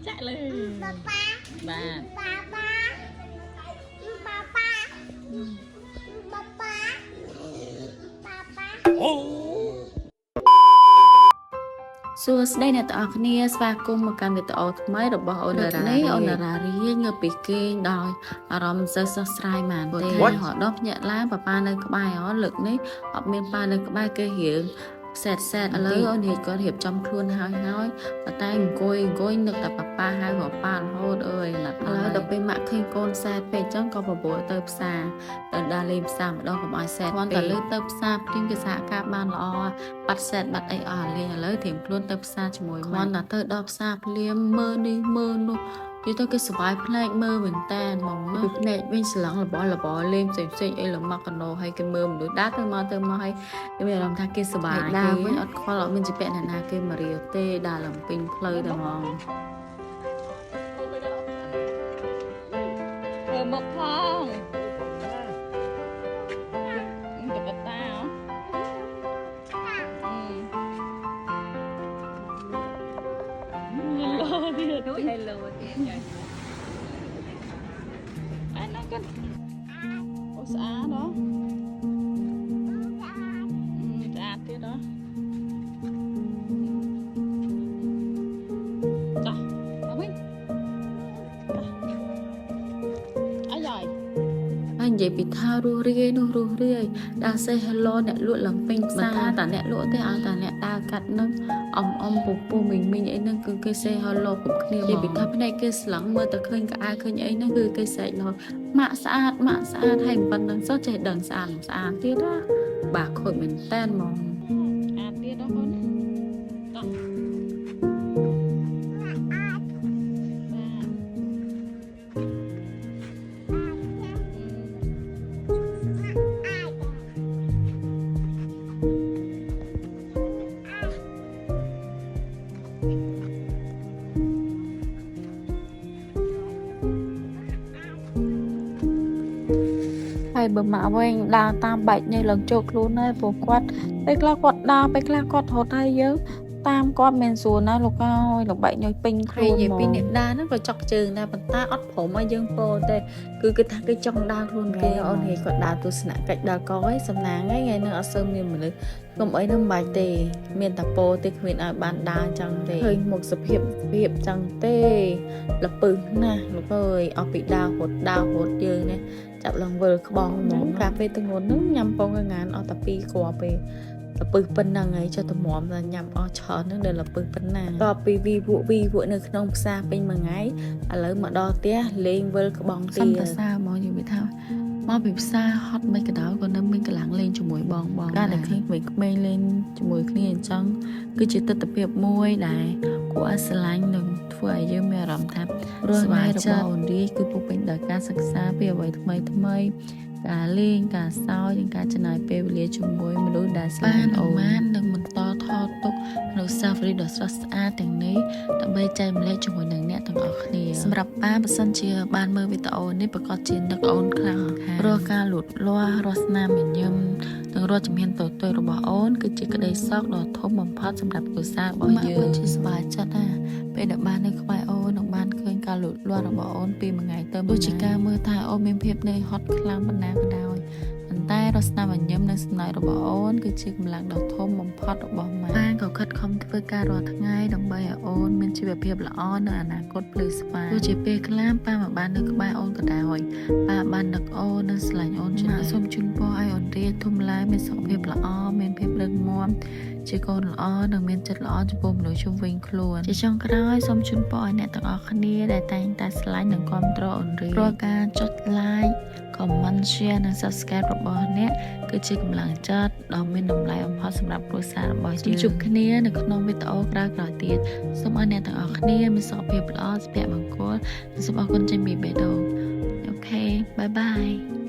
ចាក់លើ ប៉ាប៉ា បាទ ប៉ាប៉ាប៉ាប៉ាប៉ាប៉ាប៉ាប៉ា សួស្តីអ្នកទាំងអស់គ្នាស្វាគមន៍មកកាន់វីដេអូថ្មីរបស់អូនរ៉ានេះអូនរ៉ារៀងងើបពីគេងដោយអារម្មណ៍មិនសូវស្រស់ស្រាយម៉ានទេរហូតដល់ភ្ញាក់ឡើងប៉ាប៉ានៅក្បែរហ៎លើកនេះអត់មានប៉ានៅក្បែរគេរៀងសែតសែតឥឡូវអូនរៀបគាត់រៀបចំខ្លួនហើយហើយប៉ុន្តែអង្គុយអង្គុយនឹកតែប៉ាប៉ាហើយប៉ាប៉ារហូតអើយណាស់ឥឡូវដល់ពេលម៉ាក់ឃើញកូនសែតពេកអញ្ចឹងក៏បបួលទៅផ្សារទៅដើរលេងផ្សារម្ដងកុំឲ្យសែតពេកគ្រាន់តែលើទៅផ្សារព្រាមគេសហការបានល្អ បាត់សែតបាត់អីអស់លេងឥឡូវត្រៀមខ្លួនទៅផ្សារជាមួយម៉ាក់គ្រាន់តែទៅដល់ផ្សារភ្លាមមើលនេះមើលនោះនិយាយទៅគេសុបាយភ្នែកមើលមែនតែនហ្មងណាពីភ្នែកវិញស្រឡឹងរបស់របរលេងផ្សេងផ្សេងអីលម៉ាក់កណោហើយគេមើលមនុស្សដើរទៅមកទៅមកហើយគេមានអារម្មណ៍ថាគេសុបាយដើរវិញអត់ខ្វល់អត់មានជាពាក់អ្នកណាគេមករាទេដើរឡើងពេញផ្លូវតែហ្មង ធ្វើមុខផងតុក្កតាហ៎ឡូទៀត នោះ hello ទៀតចា អានោះកូនអូស្អាតហ៎ស្អាតទៀតហ៎ចាមកវិញអាយ៉យ ហើយនិយាយពីថារស់រាយនោះរស់រាយដើរសេះ hello អ្នកលក់ឡើងពេញផ្សារមិនថាតាអ្នកលក់ទេឲ្យតាអ្នកដើរកាត់នឹងអំអំពពុះមីងមីងអីហ្នឹងគឺគេសេះ hello គ្រប់គ្នានិយាយពីថាភ្នែកគេស្លឹងមើលតែឃើញក្អែឃើញអីហ្នឹងគឺគេស្រែកដល់ម៉ាក់ស្អាតម៉ាក់ស្អាតហើយប៉ុណ្្នឹងសោះចេះដឹងស្អាតមិនស្អាតទៀតណាបាទខូចមែនតែនហ្មង អានទៀតដល់កូនតោះបាទ ហើយបើម៉ាក់វិញដើរតាមបែកញើសឡើងចូលខ្លួនហើយព្រោះគាត់ពេលខ្លះគាត់ដើរពេលខ្លះគាត់រត់ហើយយើងតាមគាត់មិនស្រួលណាលោកអើយលោកបែកញើសពេញខ្លួននិយាយពីអ្នកដើរហ្នឹងក៏ចុកជើងដែរប៉ុន្តែអត់ព្រមឲ្យយើងពោទេគឺគេថាគេចង់ដើរខ្លួនគេអូនហេគាត់ដើរទស្សនកិច្ចដល់កឯងសំណាងថ្ងៃហ្នឹងអត់សូវមានមនុស្សកុំអីហ្នឹងមិនបាច់ទេមានតែពោទេគ្មានឲ្យបានដើរចឹងទេឃើញមុខសភាពភាពចឹងទេលពឹសណាស់លោកអើយអស់ពីដើររត់ដើររត់យើងនេះ ចាប់ឡើងវិលក្បងហ្មងកាហ្វេទងន់ហ្នឹងញ៉ាំពងងានអស់តែ2គ្រាប់ទេលពឹសប៉ុណ្ណឹងហើយចុះតម្រាំតែញ៉ាំអស់ច្រើនហ្នឹងដល់លពឹសប៉ុណ្ណាតបពីវីវក់វីវក់នៅក្នុងផ្សារពេញមួយថ្ងៃឥឡូវមកដល់ផ្ទះលេងវិលក្បងទៀតសំតសាហ្មងនិយាយថាមកពីផ្សារហត់មិនក៏ដោយក៏នៅមានកម្លាំងលេងជាមួយបងបងការដែលឃើញក្មេងៗលេងជាមួយគ្នាអញ្ចឹងគឺជាទស្សនភាពមួយដែលគួរឲ្យស្រឡាញ់និងធ្វើឲ្យយើងមានអារម្មណ៍ថា រស់ថ្ងៃរបស់អូនរាជគឺពោរពេញដោយការសិក្សាពីអ្វីថ្មីថ្មីការលេងការសើចនិងការចំណាយពេលវេលាជាមួយមនុស្សដែលស្រឡាញ់អូនបាននឹងបន្តថតទុកអនុស្សាវរីយ៍ដ៏ស្រស់ស្អាតទាំងនេះដើម្បីចែករំលែកជាមួយនឹងអ្នកទាំងអស់គ្នាសម្រាប់ប៉ាបើសិនជាបានមើលវីដេអូនេះប្រកាសជានឹកអូនខ្លាំងខានរាល់ការលូតលាស់រាល់ស្នាមញញឹមនិងរាល់ជំហានតូចៗរបស់អូនគឺជាក្តីសោកដ៏ធំបំផុតសម្រាប់គ្រួសាររបស់យើងពិតជាសប្បាយចិត្តណាស់ ពេលដែលបាននៅក្បែរអូននឹងបានឃើញការលូតលាស់របស់អូនពីមួយថ្ងៃទៅមួយថ្ងៃទោះជាការមើលថែអូនមានភាពនឿយហត់ខ្លាំងប៉ុណ្ណាក៏ដោយប៉ុន្តែរសនាញញឹមនិងសំណើចរបស់អូនគឺជាកម្លាំងដ៏ធំបំផុតរបស់ម៉ាក់បានក៏ខិតខំធ្វើការរាល់ថ្ងៃដើម្បីឲ្យអូនមានជីវភាពល្អនៅអនាគតភ្លឺស្វាងទោះជាពេលខ្លះប៉ាមិនបាននៅក្បែរអូនក៏ដោយប៉ាបាននឹកអូននិងស្រឡាញ់អូនជានិច្ចសូមជូនពរឲ្យអូនរៀនធំឡើងមានសុខភាពល្អមានភាពរឹងមាំ ជាកូនល្អនិងមានចិត្តល្អចំពោះមនុស្សជុំវិញខ្លួនជាចុងក្រោយសូមជូនពរឲ្យអ្នកទាំងអស់គ្នាដែលតែងតែស្រឡាញ់និងគាំទ្រអូនរីរាល់ការចុច like comment share និង subscribe របស់អ្នកគឺជាកម្លាំងចិត្តដ៏មានតម្លៃបំផុតសម្រាប់គ្រួសាររបស់យើងជួបគ្នានៅក្នុងវីដេអូក្រោយៗទៀតសូមឲ្យអ្នកទាំងអស់គ្នាមានសុខភាពល្អសុភមង្គលនិងសូមអរគុណចេញពីបេះដូង okay bye bye.